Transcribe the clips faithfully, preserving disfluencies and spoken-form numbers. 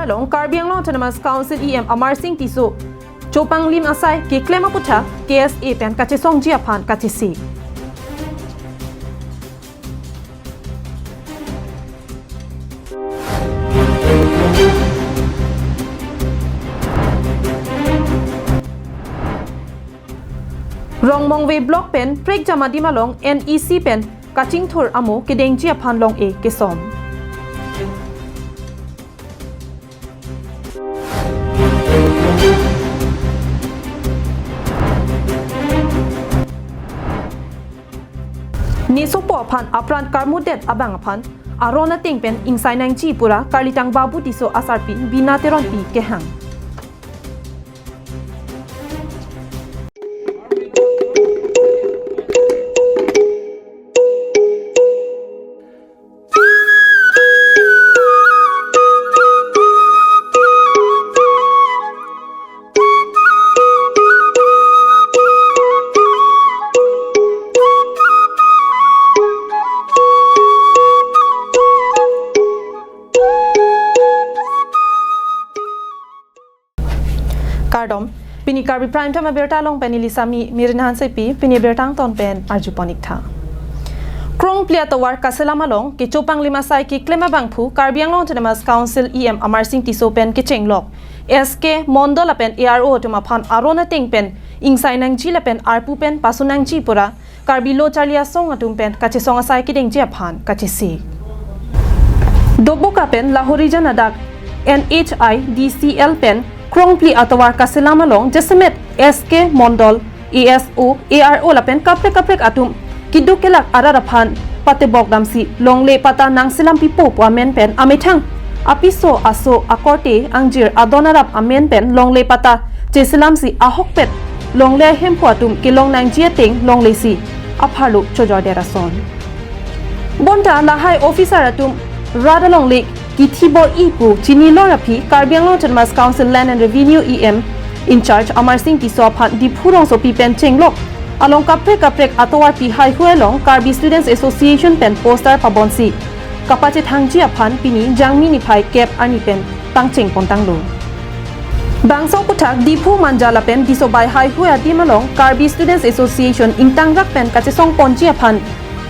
along Karbi Anglong Autonomous Council E M Amarsing Tisso chopanglim asai keklem aputhak K S A pen kachesongji aphan kachesik. Rongmongve Block pen prekjam adim along N E C pen kachingthur amo kedengji aphan long-e kesom. Nesopo aphan apran karmudet abang aphan aron ateng pen ingsai nangji pura Karlitang Babu Tisso asarpi Bina Teronpi kehang. Kardom, pini Karbi Prime Time abirta along pen ili sami Mirin Hansepi, pini abirta angton pen arjupon ik tha. Krongpli atovar kaselam along kechopanglim asai keklem abangphu Karbi Anglong Autonomous Council E M Amarsing Tisso pen kechenglok S K Mondol lapen A R O atum aphan aron ateng pen ingsai nangji lapen arpu pen pasun nangji pura Karbi Lo Charli Asong atum pen kachesong asai kedengji aphan kachesik. Doboka pen Lahorijan adak N H I D C L pen Krongpli atovar kaselam along jasemet S K Mondol, A S O, A R O lapen kaprek kaprek atum keduk kelak arat aphan patebok damsi longle patta nangselam pipo pu amen pen amethang apiso aso akorte angjir adon arap amen pen longle patta cheselamsi ahokpet longle ahemphu atum kelong nangji ateng longlesi apharlo chojordet ason. Bonta lahai officer atum rat alongle kithi bor-i pu chinilo aphi Karbi Anglong Autonomous Council Land and Revenue E M in charge Amarsing Tisso aphan Diphu rongsopi pen chenglok along kaprek kaprek atovarpi haihui along Karbi Students Association pen poster pabonsi kapachethangji aphan pini Jangmi niphai kep arni pen pangcheng pontanglo. Bangso aputhak Diphu Manja lapen Disobai haihui adim along Karbi Students Association ingtangrak pen kachesong ponji aphan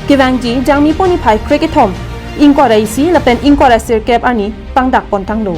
kevangji Jangmipo niphai krekethom ingkoi ra isi lapen ingkoi ra sirkep arni pangdak pontanglo.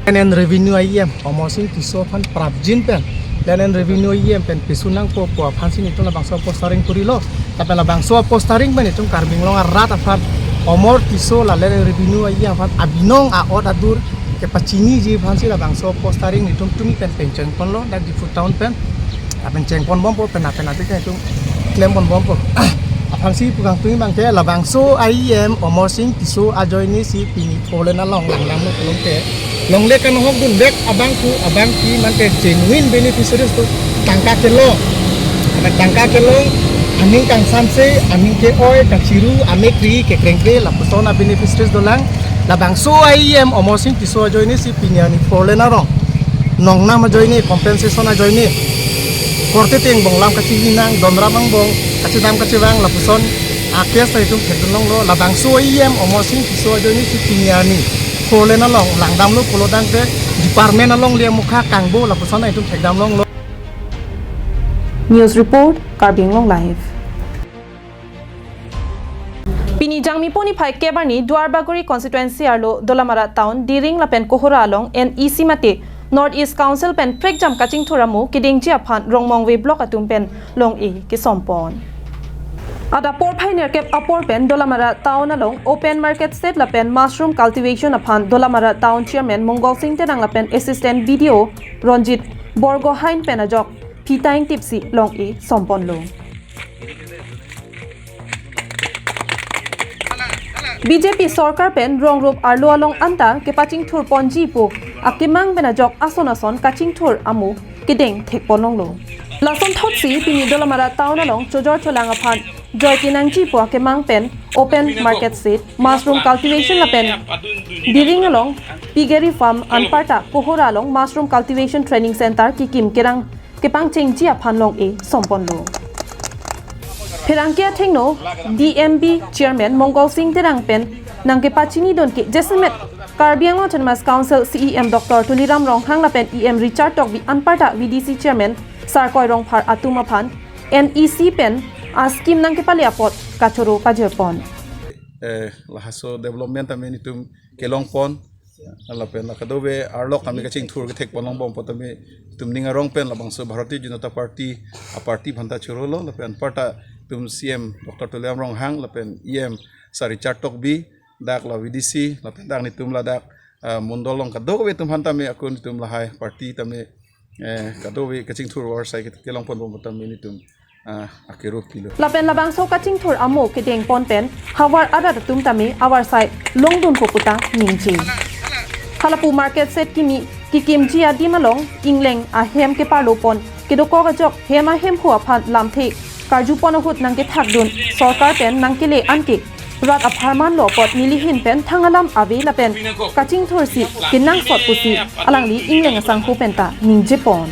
Land and Revenue E M Amarsing Tisso aphan prapjin pen Land and Revenue E M pen pisu nangpo pu aphansi netum labangso postering kurilo. Lapen labangso postering pen netum Karbi Anglong arat aphan Amar Tisso la Land and Revenue E M aphan abinong a-ot adur kepachiniji aphansi labangso postering netum tumi pen pangcheng ponlo dak Diphu town pen. Lapen cheng pon bompo pen lapen ati ke netum klem pon bompo. Aphansi pu kangtui abangke labangso E M Amarsing Tisso ajoinesi pini four lane along langdamlo pulote longle kanohok dundet abangphu abangpi mate genuine beneficiaries atum tangka kelong. Karena tangka kelong aning kangsamse, aning ke-oi, kachiru, amekri, kekrengkre, lapuson a-beneficiaries dolang. Labangso E M Amarsing Tisso ajoinesi pini arni four lane arong nongnam ajoine, compensation ajoine, korte ateng bong lam kachihini nang, donrap angbong kachedam kachevang, lapuson a-case ta itum thekdun longlo. Labangso E M Amarsing Tisso ajoinesi pini arni four lane along langdamlo pulo tangte department alongle amukha kangbo lapuson itum thekdam longlo. News report, Karbi Anglong Live. Pini Jangmipo niphai kep arni Duarbagori constituency arlo Dolamara town, Diring lapen Kohora along N E C mate North East Council pen prekjam kachingthur amo kedengji aphan Rongmongve block atum pen long-e kesom pon. Adap porphai nerkep apor pen Dolamara town along open market shed lapen mushroom cultivation aphan Dolamara town chairman Mongol Sing Terang lapen assistant B D O Ronjit Borgohain pen ajok phita ingtipsi long-e som ponlo. B J P sorkar pen rongrup arlo along anta kepachingthur ponji pu akemang pen ajok ason ason kachingthur amo kedeng thek pon longlo. Lason thotsi pini Dolamara town along chojor cholang aphan joike nangji pu akemang pen open market shed, mushroom cultivation lapen Diring along piggery farm anparta Kohora along mushroom cultivation training center kekim kerang kepangchengji aphan long-e som ponlo. Pherangke athengno D M B chairman Mongol Sing Terang pen nangkepachinidun ke jasemet Karbi Anglong Autonomous Council C E M Doctor Tuliram Ronghang lapen E M Richard Tokbi anparta V D C Chairman Sarkoi Rongphar atum aphan N E C pen a-scheme nangkepale apot kachoro pajirpon. Eh, lahaso development tame nelitum kelongpon. Lapen la kadokave arlok tame kachingthur kethekpon longbom apot tame nelitum ning arong pen labangso Bharatiya Janata Party a-party aphanta chorolo lapen anparta nelitum C E M Doctor Tuliram Ronghang lapen E M Sir Richard Tokbi, dak la V D C, lapen dak nelitum ladak, ah, mondol along kadokave atum aphan tame ako nelitum lahai party tame, eh, kadokave kachingthur orsai ke-, kelongponbom apot tame nelitum, ah, akero pilo. Lapen labangso kachingthur amo kedengpon pen havar arat atum tame avarsai longdunpo puta ningje. Halapu market set kimi kekimji adim along ingleng ahem keparlopon kedokok ajok hem ahemphu aphan lamthe karjupon ahut nangkethakdun sorkar pen nangkele anke rat apharman lo apot nelihin pen thang alam ave lapen kachingthursi kenangsot pusi alangli ingleng asangho penta ningjepon.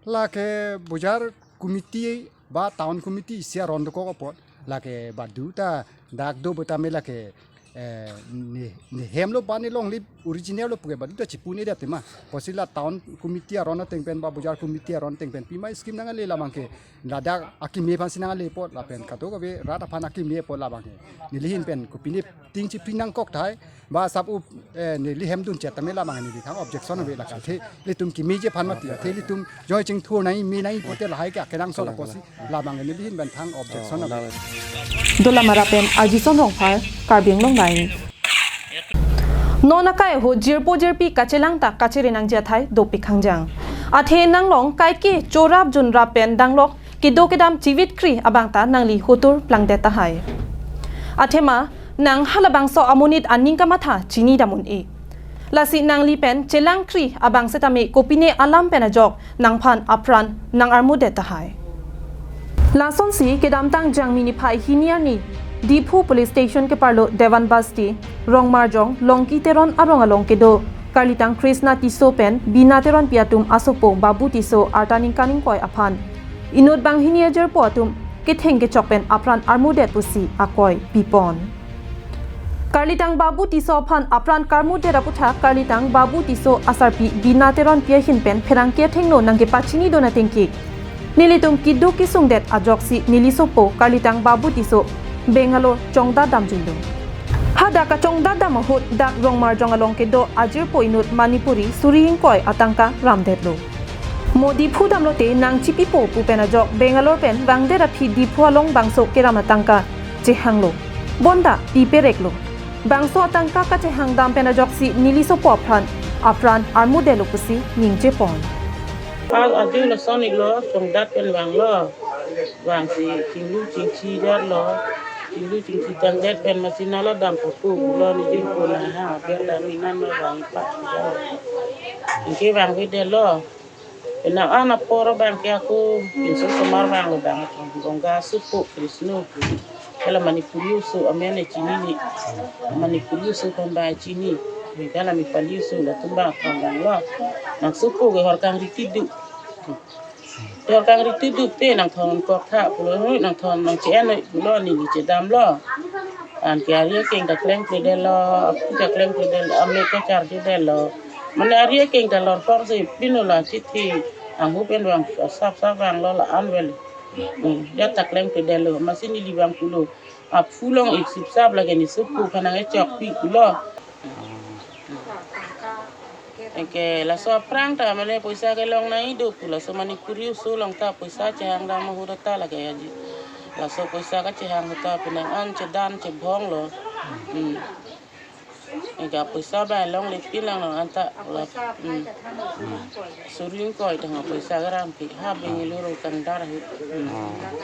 Lake bojar committee ba town committee isi aron dokok apot lake baduta dak do puta me lake, eh, ne, ne hem lo ba ne longle original lo puke baduta chipu ne dia tema. Apotsi la town committee aron ateng pen ba bojar committee aron ateng pen pima scheme nangkele labang ke ladak akimi aphansi nangle apot lapen kadokave rat aphan akimi apot labang ke nelihin pen kopine ting chipri nangkok thai ba sap up, eh, neli hem dun chet tame labang neli thang objection ave lake the ilitum kimiji aphan mati the ilitum joi chingthur nai mi nai pote lahai ke akenangsot apotsi labang nelihin pen thang objection ave. Dolamara pen Ajison Rongphar, Karbi Anglong Live. Non akai ahut jirpo jirpi kachelang ta kachere nangji athai dopik khangjang. Athe nanglong kaike chorap junrap pen danglok kedo kedam chivitkri abang ta nangli hotur plangdet tahai. Athema nang halabangso amonit aning kamatha chinidam un-e. Lasi nangli pen chelangkri abang setame kopine alam pen ajok nangphan apran nang-armudet tahai. Lasonsi kedamtang Jangmi niphai hini arni Diphu Police Station keparlo Dewan Basti, Rongmarjong, Longki Teron arong along kedo karlitang Krishna Tisso pen Bina Teronpi atum asopo Babu Tisso arta ningkan ingkoi aphan inut banghini ajirpo atum ketheng kechok pen apran armudet pusi akoi pipon. Karlitang Babu Tisso aphan apran karmudet aputhak karlitang Babu Tisso asarpi Bina Teronpi ahin pen pherangke athengno nangkepachinidun atengke nelitum keduk kesungdet ajoksi neli sopo karlitang Babu Tisso Bangalore chongdat damjuilo. Hadak kachongdat dam ahut dak Rongmarjong along kedo ajirpo inut Manipuri suri ingkoi atangka ramdetlo. Mo Diphu damlote nangchipipo pu pen ajok Bangalore pen vangdet aphi Diphu along bangso keram atangka chehanglo. Bonta pipereklo. Bangso atangka kachehang dam pen ajoksi neli sopo aphan apran armudetlo pusi ningjepon. Pas adu lason iklo, chongdat pen vanglo. Vangsi chinglu chingchi detlo. Chinglu chingchi tangdet pen masi nala dam pupu lo ni jingpo na ha, biar dam inan ma vang pa. Anke vangvedetlo. Penang an apor abang ke ako pinso semar vanglo bang ako. Gongga supo Krisno. Kala Manipuri oso amen e chinine. Manipuri oso kan ba chini. Kala Mipali oso latum bang akam vanglo. Nang supo ke hor kangri tidu. Hor kangri tidu te nang thon kok tha pulo, nang thon nang che-en pulo, neli chedamlo. Anke ari akeng ta klengkledetlo, aphu ta klengkledetlo, amek ta charjedetlo. Mane ari akeng ta lorpor se pino la chithi. Anghu pen vang sap sap vanglo la-an vel. Hmm, ya ta klengkledetlo, masi neli vang pulo. Aphu long ik sipsap lake ne supo kanang echokpi pulo. Anke laso aphrang ta mane poisa kelong nangji do pu, laso Manipuri oso along ta poisa chehang dam ahut ta lake aji. Laso poisa kachehang ahut ta penang an chedan chebhonglo. Hmm. Anke poisa ba longle pinlang long anta la. Hmm. Suri ingkoi tangka poisa keram pi ha Bangalore kangdar ahut. Hmm.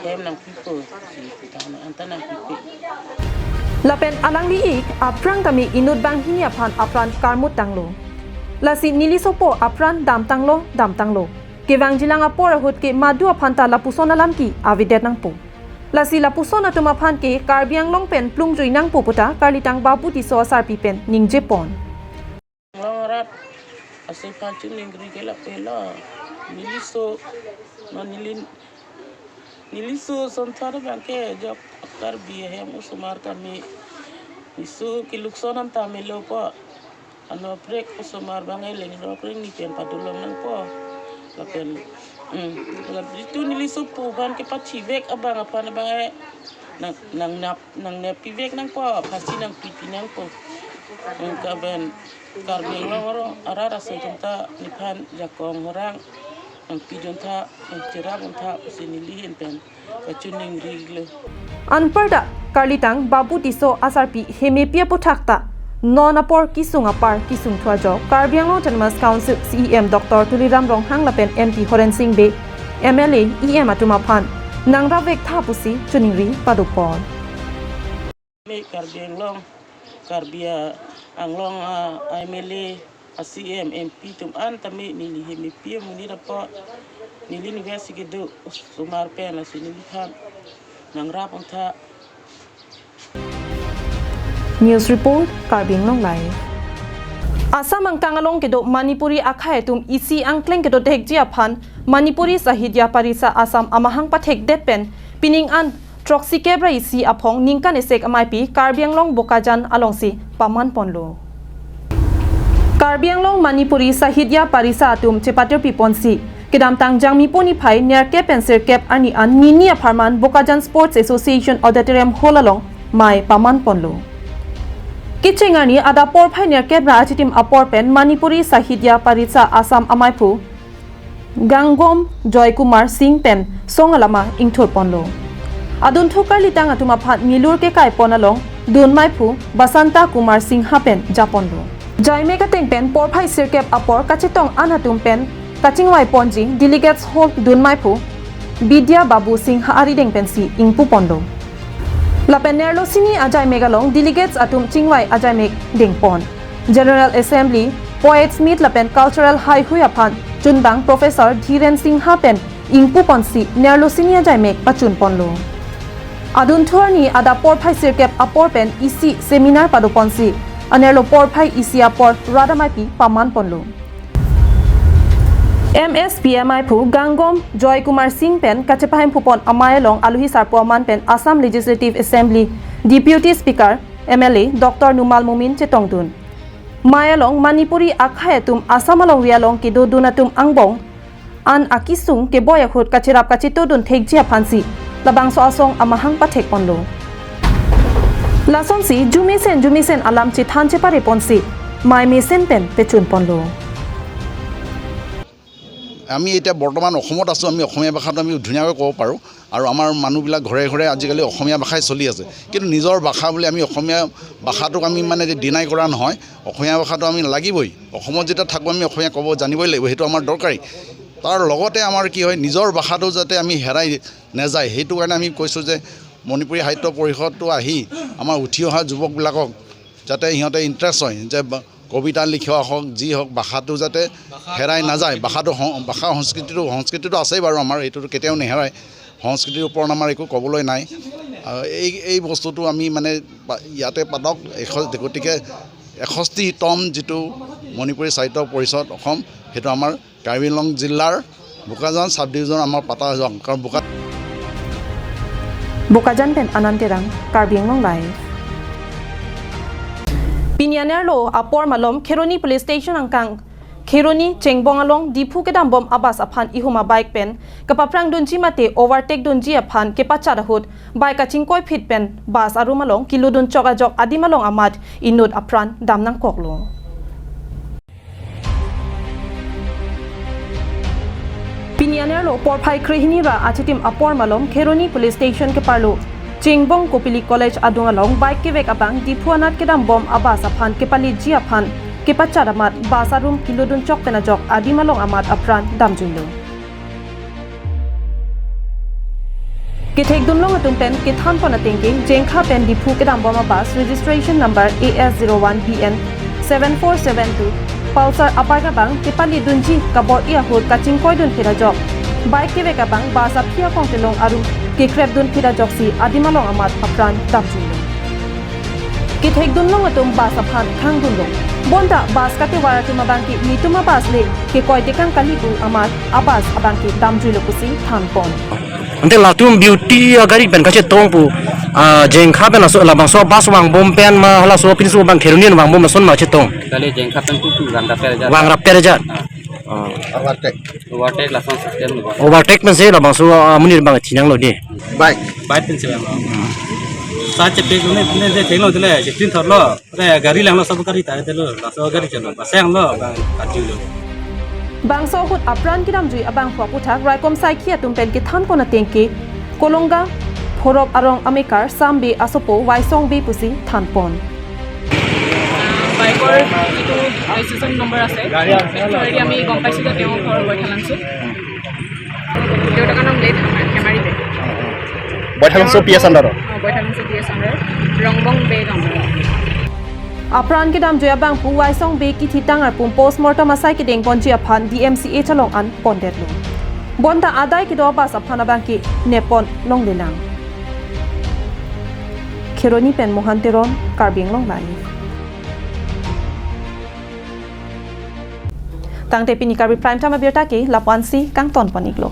Hem nangpipo. Tangka anta nangpipo. Lapen alangli ik aphrang tame inut banghini aphan apran karmut tanglo. Lasi neli sopo apran damtanglo, damtanglo. Kevangjilang apor ahut ke madu aphan ta lapuson alam ke avedet nangpo. Lasi lapuson atum aphan ke Karbi Anglong pen plungjui nangpo puta karlitang Babu Tisso asarpi pen ningjepon. Long arat ase pachun ningri ke lapen lo. Neli so, no neli, neli so sonthar abang ke jok Karbi ahem osomar tame Isu kelukson an ta melo po. Ano prek osomar bang eleng rok ring ni pen padulong nangpo. Lapen, mm, lapen itum neli sopo ban kepachivek abang aphan abang e. Nang, nangnep, nangnep pivek nangpo, phasi nangpipi nangpo. Nangkaben Karbi Anglong oro arat asai atum ta nephan jakong horang nangpidun tha, nangcherap un tha pusi neli ahin pen kachiningri lo. Anparta karlitang Babu Tisso asarpi hemepi aputhak ta non apor kesung apar kesung thu ajok Karbi Anglong Autonomous Council C E M Doctor Tuliram Ronghang lapen M P Horen Sing Bey, M L A, E M atum aphan nangrapvek tha pusi chiningri padopon. Me Karbi Anglong, Karbi a-, Anglong a, M L A, a C E M, M P atum an tame neli hemepi amonit apot neli nivesi kedo osomar pen lasi neliphan nangrap un tha. News report, Karbi Anglong Live. Assam angkang along kedo Manipuri akhei atum isi angkleng kedo thekji aphan Manipuri Sahitya Parisa Assam amahang pathekdet pen pining an throksi kep ra isi aphong ningkan esek ameipi Karbi Anglong Bokajan alongsi paman ponlo. Karbi Anglong Manipuri Sahitya Parisa atum chepatirpi ponsi kedamtang Jangmipo niphai nerkep pen sirkep arni an nini apharman Bokajan Sports Association Auditorium Hall along mei paman ponlo. Kecheng arni adap porphai nerkep ra achitim apor pen Manipuri Sahitya Parisa Assam ameiphu Gangom Joy Kumar Singh pen song alama ingthur ponlo. Adunthu karlitang atum aphan milur kekai pon along dunmeiphu Basanta Kumar Singha pen japonlo. Jaimek ateng pen porphai sirkep apor kachetong an atum pen kachingvai ponji Delegates Hall dunmeiphu Bidya Babu Singha arideng pensi ingpu ponlo. Lapen nerlo sini ajaimek along delegates atum chingvai ajaimek dengpon. General Assembly, Poets Meet lapen Cultural Haihui aphan chunbang Professor Dhiren Singha pen ingpu ponsi nerlo sini ajaimek pachun ponlo. Adunthu arni adap porphai sirkep apor pen isi seminar pado ponsi anerlo porphai isi apor rat ameipi paman ponlo. M S P ameiphu Gangom Joy Kumar Singh pen kachepahemphu pon amei along aluhi sarpo aman pen Assam Legislative Assembly Deputy Speaker M L A Doctor Numal Momin chetongdun. Mei along Manipuri akhei atum Assam alongri along kedodun atum angbong an akesung keboi ahut kacherap kachetodun thekji aphansi labangso asong amahang pathek ponlo. Lasonsi jumesen jumesen alam chethan chepare ponsi mei mesen pen pechun ponlo. আমি এতিয়া বৰ্তমান অসমত আছোঁ, আমি অসমীয়া ভাষাটো আমি ধুনীয়াকৈ ক'ব পাৰোঁ আৰু আমাৰ মানুহবিলাক ঘৰে ঘৰে আজিকালি অসমীয়া ভাষাই চলি আছে। কিন্তু নিজৰ ভাষা বুলি আমি অসমীয়া ভাষাটোক আমি মানে ডিনাই কৰা নহয়, অসমীয়া ভাষাটো আমি লাগিবই। অসমত যেতিয়া থাকোঁ আমি অসমীয়া ক'ব জানিবই লাগিব, সেইটো আমাৰ দৰকাৰী। তাৰ লগতে আমাৰ কি হয়, নিজৰ ভাষাটো যাতে আমি হেৰাই নাযায়, সেইটো কাৰণে আমি কৈছোঁ যে মণিপুৰী সাহিত্য পৰিষদটো আহি আমাৰ উঠি অহা যুৱকবিলাকক যাতে সিহঁতে ইণ্টাৰেষ্ট হয় যে বা-, কবিতা লিখা হওক, যি হওক, ভাষাটো যাতে হেৰাই নাযায়, ভাষাটো সং-, ভাষা সংস্কৃতিটো, সংস্কৃতিটো আছেই বাৰু আমাৰ, এইটোতো কেতিয়াও নেহেৰাই, সংস্কৃতিৰ ওপৰত আমাৰ একো ক'বলৈ নাই। আহ, এই, এই বস্তুটো আমি মানে পা-, ইয়াতে পাতক, এশ-, গতিকে এষষ্ঠিতম যিটো মণিপুৰী সাহিত্য পৰিষদ অসম, সেইটো আমাৰ কাৰ্বি আংলং জিলাৰ বোকাজান ছাব ডিভিজন আমাৰ পাতা যাওক, কাৰণ বোকা Bokajan pen Anand Terang, Karbi Anglong Live. Pini anerlo apor malom Kheroni Police Station angkang Kheroni Chengbong along Diphu kedambom abus aphan ihum abike pen kapaphrang dunji mate overtake dunji aphan kepachat ahut bike kachingkoiphit pen bus arum along kelodun chok ajok adim along amat inut apran dam nangkoklo. Pini anerlo porphai krehini ra achitim apor malom Kheroni Police Station keparlo Chengbong Kopili College adung along bike kevek abang Diphu anat kedambom abus aphan kepaliji aphan kepachat amat bus arum kelodun chok pen ajok adim along amat apran damjuilo. Kethekdunlong atum pen kethan pon atengke Jengkha pen Diphu kedambom abus registration number A S zero one B N seven four seven two Pulsar abike abang kepali dunji kabor-i ahut kachingkoi dunphit ajok bike kevek abang bus aphi akong telong arum kekrep dunphit ajoksi adim along amat apran damjuilo. Kethekdunlong atum bus aphan khangdunlo. Bonta bus katovar atum abangke netum abus le kekoi tekang kali pu amat abus abangke damjuilo pusi thanpon. Ante latum Beauty agari pen kachetong pu, ah, Jengkha pen laso labangso bus vangbom pen ma halaso pinso bang Kheroni vangbom ason ma chetong? Kali Jengkha pen pu pu vangrap per ajat. Vangrap per ajat. Ah. Oh. Overtake. Overtake lason system lo. Overtake pensi labangso, ah, amonit bang thinanglo dei. Bike. Bike pensi lo. Sa chepik lo ne ne ne thenglo tele, chepik thorlo. Re gari langlo, sab gari ta telo, laso gari chelo. Bus langlo, bang kaju lo. Bangso ahut apran kedamjui abangphu aputhak raikom saikhi atum pen kethanpon ateng ke Kolonga Phorop arong amekar Sam Bey asopo Waisong Bey pusi thanpon. বাইকৰ যিটো registration number আছে, সেইটো থ্ৰুৱেদি আমি গম পাইছোঁ যে তেওঁ ঘৰ বৈঠালাংচুত। দেউতাকৰ নাম লেট হেমাৰী বে। বৈঠালাংচু পি এছ আণ্ডাৰত? অ, বৈঠালাংচু পি এছ আণ্ডাৰত, ৰংবং বে গাঁও। Apran kedamjui abangphu Waisong Bey kithi tang arpum postmortem asai kedengponji aphan D M C H along an pondetlo. Bonta adai kedo bus aphan abangke neppon longlelang. Kheroni pen Mohan Teron, Karbi Anglong Live. Tangte pini Karbi Prime Time abirta ke lapu-ansi kangtonpon-iklo.